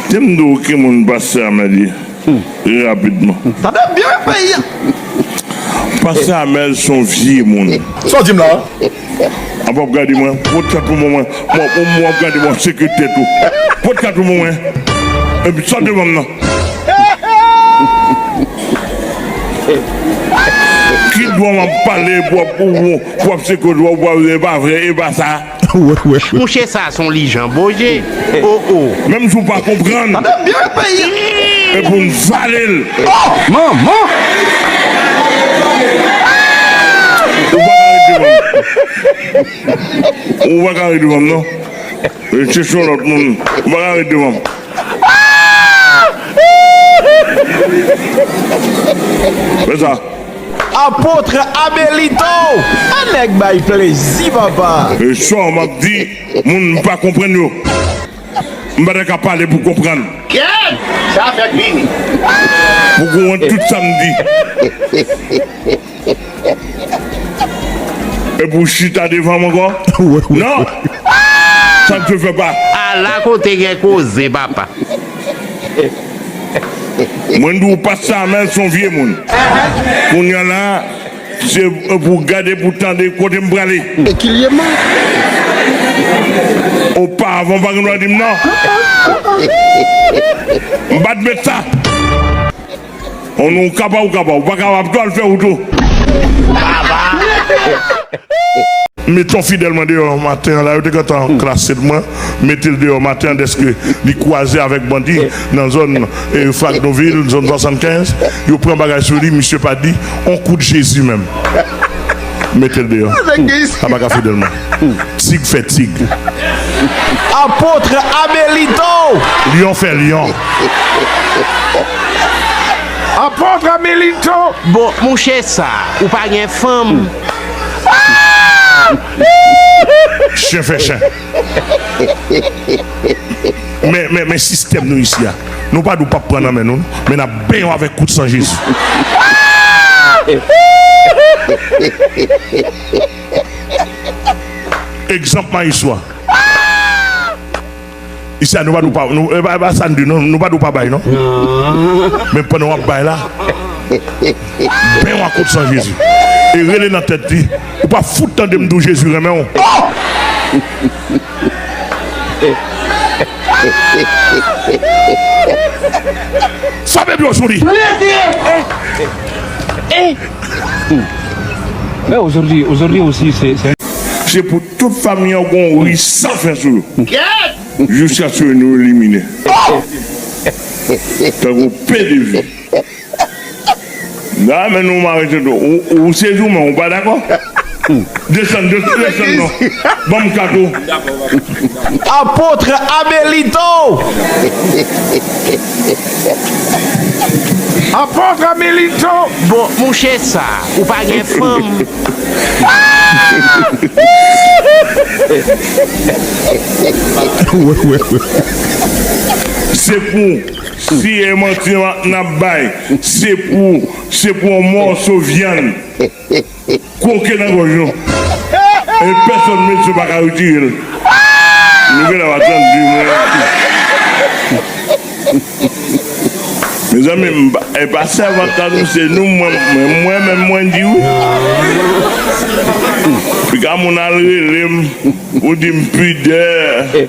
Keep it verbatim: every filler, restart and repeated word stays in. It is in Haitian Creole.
Te m di w ki moun pastè Amèl ye. Rapidman. Tande byen peyi a. Pastè Amèl se yon vye moun. Sa w di m la? Apa w ap gade mwen? Pot kat pou mwen. Mwen, mwen, w ap gade mwen, sekretè tou. Pot kat pou mwen. Epi sòt devan m nan. Ki dwa m ap pale pou w ap, pou w ap sekretè, pou w ap, e pa vre, e pa sa. Wè, wè, wè. Mouche sa se yon lijan boje. O, o. Menm si w pa konprann. Tande byen peyi a. E pou n vale l. Oh, manman. Ou pa ka ret devan m. Ou pa ka ret devan m, non. E chèche yon lòt moun. Ou pa ka ret devan m. Fè sa. Apôtre Amelito! An nèg bay plezi, papa! E sa m ap di, moun m pa konprann yo. M pa ta ka pale pou konprann. Kèt! Sa fèk vini. Pou konprann tout sa m di. E pou chita devan m ankò? Non! Ça ne se fait pas. Ala kote gen koze, papa. Mwen di w pastè Amèl se yon vye moun. Kounye a la, se pou gade, pou tande kote m prale. E ki lye man? Oparavan, pa gen dwa di m non. M pa t met sa. On nou kapab, ou kapab. Ou pa kapab tou, al fè wout ou. M met yon fidèl mwen deyò maten an la, yo te gentan klase mwen, mete l deyò maten an dèske li kwaze avèk bandi nan zòn, e, Fagnovil, zòn swasannkenz. Yo pran bagay sou li, misye pa di on kout Jezi menm. Mete l deyò. Sa pa ka fidèl mwen. Tig fè tig. Apôtre Amelito! Lyon fè lyon. Apôtre Amelito! Bon, mouche sa, ou pa gen fanm. Chen fè chen. Men, men, men sistèm nou isi a. Nou pa di w p ap pran nan men nou, men n ap benyen w avèk kout san Jezi. Egzanp Mayiswa. Isi a, nou pa di w pa, nou, e pa, e pa sa n di, non, nou pa di w pa bay, non. Men pandan w ap bay la, benyen w ak kout san Jezi. E rele nan tèt li, ou pa fout tande m di w Jezi renmen w. Frape pye w sou li. Men ozòdi, ozòdi osi, se, se Se pou tout fanmi an gon ri san fen sou yo. Jiskaske nou elimine. Tankou P D V. Nan men nou mare tèt ou. Ou, ou sezi w, men ou pa dakò? Desann, desann, desann non. Ban m kat ou. Apôtre Amelito! Apôtre Amelito! Bon, mouche sa, ou pa gen fanm. Wè, wè, wè. Se pou, si e manti n ap bay, se pou, se pou yon mòso vyann. Kwoke nan gòj nou. E pèsonn mesye pa ka retire l. Nou genlè pa tann di mwen. Mezanmi, m pa, e pa sèvant la nou, se nou, mwen, mwen, mwen menm mwen di wi. Piga moun al rele m, ou di m pidè.